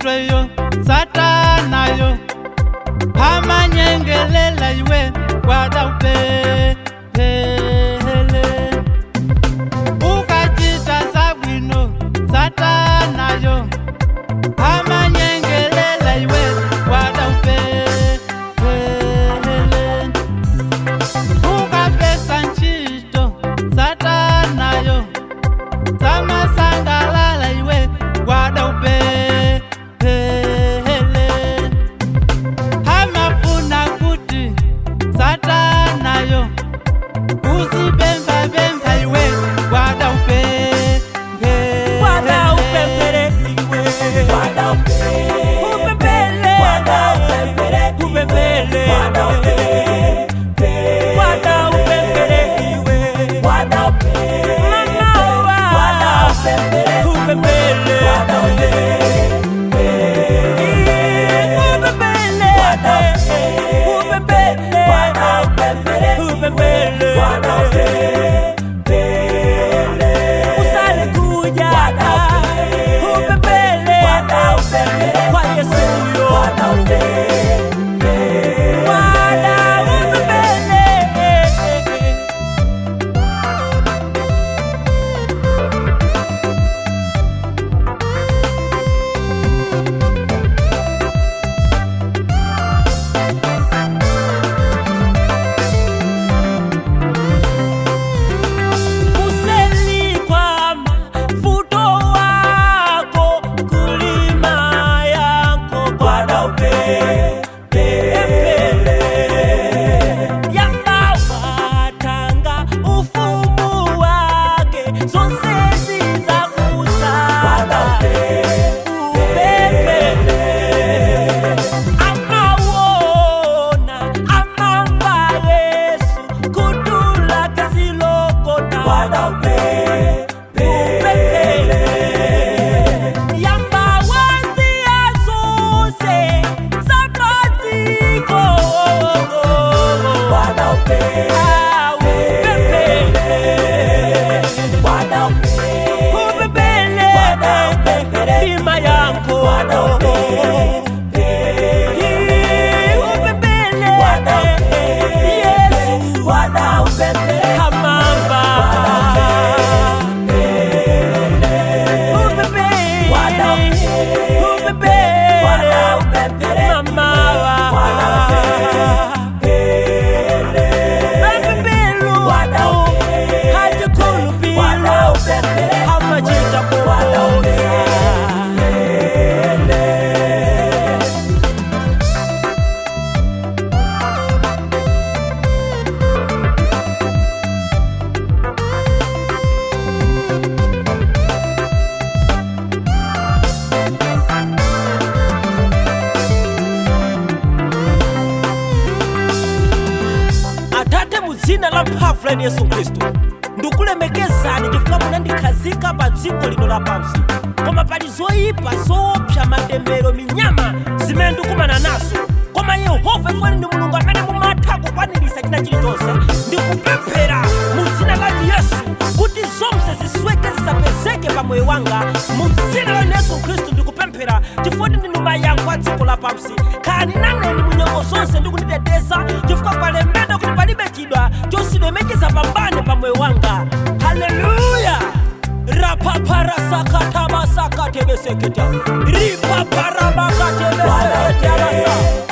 ntchitoyo satanayo amanyengelela iwe gwada upemphele. Ukachita zabwino satanayo amanyengelela iwe gwada upemphele. Ukapesa ntchito satanayo samasangalala iwe gwada upemphele. Amafuna kuti satanayo uzibemba-bemba iwe gwada upemphele. Gwada upemphele iwe. Gwada Upemphele. Gwada upemphele. Upemphele. Gwada Gwada upemphele iwe. Gwada Mama wa. Gwada upemphele. Upemphele. Gwada Upemphele. Gwada Upemphele. Gwada upemphele. Upemphele. Gwada upemphele. Usale kuja. Gwada Upemphele. Gwada upemphele. Kwa Yesu yo. Gwada upemphele. Gwada upemphele. Useli kwa mafuto wako kulima yako. Gwada upemphele. Yamba watanga ufumu wake zonse zizakusa. Gwada Upemphele. Amawona amamba Yesu kudula kesilokota. Gwada upemphele. Yamba waziya zonse zapatiko. Gwada upemphele. Upemphele. Gwada Upemphele. Gwada upemphele. Bima yako. Gwada upemphele. Upemphele. Gwada Yesu. Gwada upemphele. Amamba. Upemphele. Gwada Upemphele. Gwada upemphele. Mama. Gwada upemphele. Upemphele. Gwada Hajikhulu Gwada pilo. upemphele. Amajita Gwada kuboza. upemphele. Atate, mu dzina la mphamvu la Yesu Khristu, ndikulemekezani chifukwa munandikhazika pa dziko lino lapansi, koma pali zoyipa, zoopsa, matembero, minyama zimene ndikumana nazo. Koma Yehova, ifoni ndi Mulungu amene mumatha kukwaniritsa china chilichonse. Ndikupemphera mu dzina la Yesu kuti zonse zisweke, zisapezeke pa moyo wanga. Mu dzina la Yesu Khristu ndikupemphera, chifukwa ndinu mayankho a dziko lapansi. Khalani naneni munyengo zonse ndikunditeteza, chifukwa kwalembedwa kuti palibe chida chosidemekeza pambane pa moyo wanga. Haleluya. Rapaparasakatamasakatebeseketa ripaparabakatebeseketabasa.